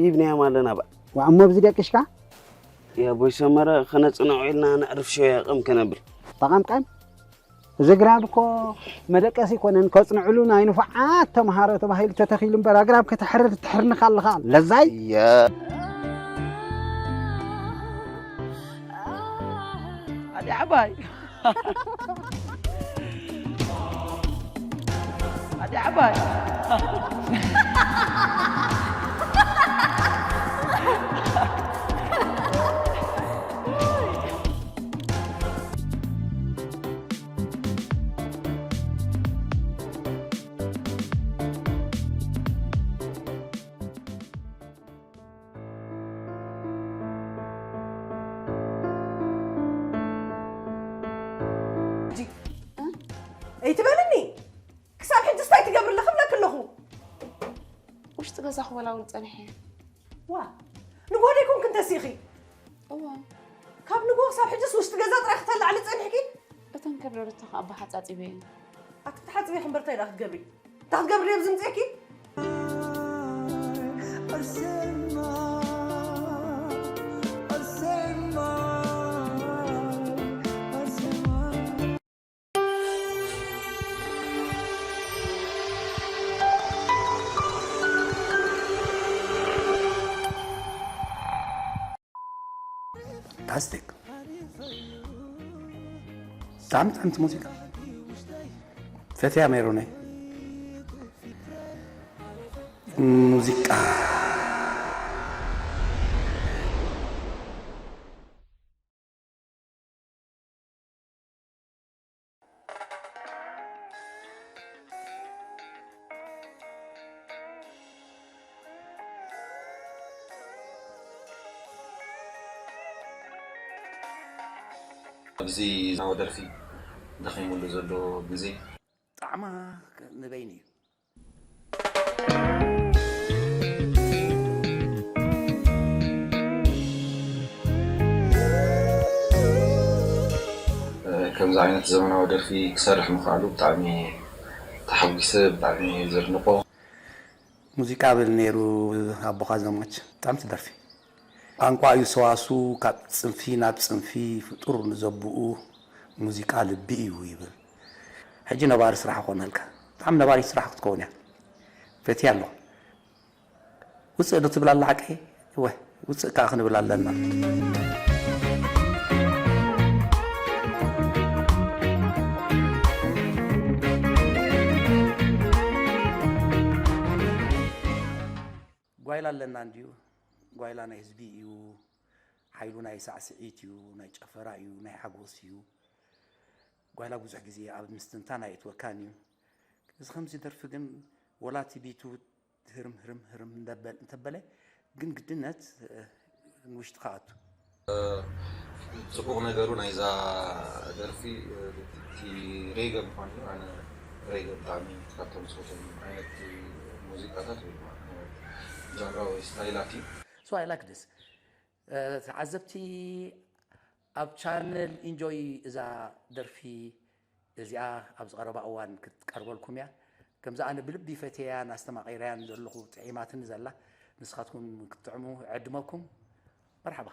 ሂብናዮም ኣለና። ባ ዋእሞ ብዚ ደቂሽካ ያ ቦይ ሰመረ፣ ከነጽንዖ ኢልና ነዕርፍ ሸያ ቀም ከነብል። ተቐምቀም። እዚ ግራብ እኮ መደቀሲ ይኮነን፣ ከጽንዕሉ ናይ ንፉዓት ተምሃሮ ተባሂሉ ተተኺሉ እምበር፣ ኣግራብ ከተሕርር ትሕርንኻ ኣለኻ። ለዛይ። ያ ኣዲ ዓባይ ኣዲ ዓባይ ኣይትበልኒ። ክሳብ ሕጂ እንታይ ትገብርለ ክብለክ ኣለኹ። ውሽጢ ገዛ ክወላውል ፀኒሐ እየ። ዋ፣ ንጎሆ ደይኮንክ እንተሲኺ? እዋ፣ ካብ ንጎሆ ክሳብ ሕጅስ ውሽጢ ገዛ ጥራይ ክተላዕሊ ፀኒሕኪ? እተን ከብለርታ ከዓ ብሓፃፂበ እየን። ኣቲ ክትሓፅቢ እምበር እንታይ ደኣ ክትገብሪ? እንታይ ክትገብሪ ድየ ኣብዚ ምፅኤኪ? ፋንታስቲክ። ብጣዕሚ ጥዕምቲ ሙዚቃ። ፈትያ ሜሮነይ። ሙዚቃ። ኣብዚ ናወ ደርፊ ደኺሙሉ ዘሎ ግዜ ጣዕማ ንበይኑ እዩ። ከምዚ ዓይነት ዘመናዊ ደርፊ ክሰርሕ ምኽኣሉ ብጣዕሚ ተሓጒሰ፣ ብጣዕሚ ዘድንቆ። ሙዚቃ ብል ነይሩ ኣቦኻ ዘማች፣ ብጣዕሚ ትደርፊ። ቋንቋ እዩ ሰዋስው፣ ካብ ጽንፊ ናብ ጽንፊ ፍጡር ንዘብኡ ሙዚቃ ልቢ እዩ ይብል። ሕጂ ነባሪ ስራሕ ክኾነልካ፣ ብጣዕሚ ነባሪት ስራሕ ክትከውን እያ። ፈትያ ኣለኹ። ውፅእ ዶ ትብል ኣላ ሓቀይ? እወ፣ ውፅእ ከዓ ክንብል ኣለና። ጓይላ ኣለና እንድዩ። ጓይላ ናይ ህዝቢ እዩ። ሓይሉ ናይ ሳዕስዒት እዩ፣ ናይ ጨፈራ እዩ፣ ናይ ሓጎስ እዩ። ጓይላ ብዙሕ ግዜ ኣብ ምስትንታን ኣየእትወካን እዩ። እዚ ከምዚ ደርፊ ግን ወላ እቲ ቢቱ ህርም ህርም ህርም እንደበል እንተበለ ግን ግድነት ንውሽጥኻ ኣቱ። ጽቡቕ ነገሩ ናይዛ ደርፊ እቲ ሬገ ምዃኑ እዩ። ኣነ ሬገ ብጣዕሚ ካብቶም ዝፈትዎም ዓይነት ሙዚቃታት ወይ ድማ ዓይነት ጃንራ ወይ ስታይላት እዩ። So I like this. ተዓዘብቲ ኣብ ቻነል ኢንጆይ እዛ ደርፊ እዚኣ ኣብ ዝቐረባ እዋን ክትቀርበልኩም እያ። ከምዚ ኣነ ብልቢ ፈትየያን ኣስተማቒረያን ዘለኹ ጥዒማትኒ ዘላ ንስኻትኩም ክትጥዕሙ እዕድመኩም። መርሓባ።